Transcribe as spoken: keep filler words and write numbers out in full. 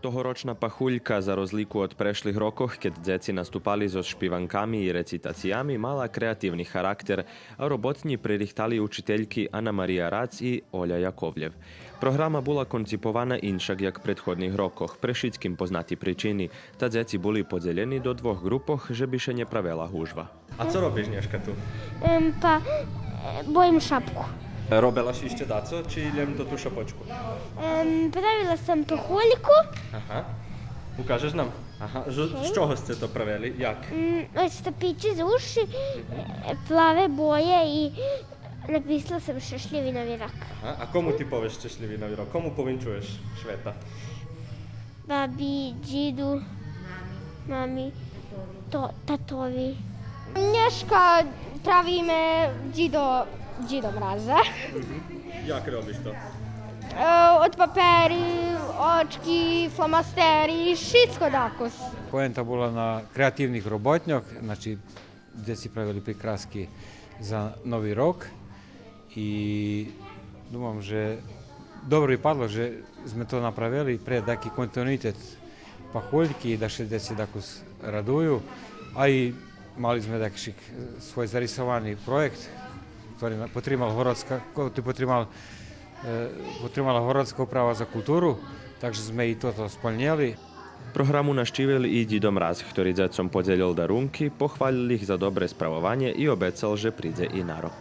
Тогорочна пахулька, за розлику од прешлих рокох, кед дзеци наступали зоз шпиванками и рецитациями, мала креативни характер, а роботнї пририхтали учительки Анна-Мария Рац и Оля Яковлєв. Програма була конципована иншак як предходних рокох, пре шицким познати причини, та дзеци були подзелєни до двох ґрупох же би ше нє правела гужва. А цо робиш нєшка ту? Ем, па, е, боїм шапку. Робела ши ище дацо, чи лєм тоту шапочку? Ем, правила сам пахульку. Ага. Укажеш нам? Ага. З, з чого сце то правели? Як? М, од штапичи за уши, е, плаве боє и написала сам щешлїви нови рок. Ага. А кому ти повеш щешлїви нови рок? Кому повинчуєш швета? Баби, дїду, мами, то, татови. Нєшка правиме дїдо, дїдо мраза. Як робиш то? Е, од папери, очки, фломастери, шицко дакус. Поента була на креативних роботньох, значи, дзеци правели прикраски за Нови рок и думам же добре випадло же зме то направели пре таки континуитет пахульки, да ше дзеци дакус радую, а и мали зме дакшик свой зарисовани проєкт, котри на-, потримал Городска, котри потримал, е, потримала Городска управа за културу, так же зме и тото сполнєли. Програму нащивел и Дїдо Мраз, хтори дзецом подзелєл дарунки, похвалєл их за добре справованє и обецал же придзе и на рок.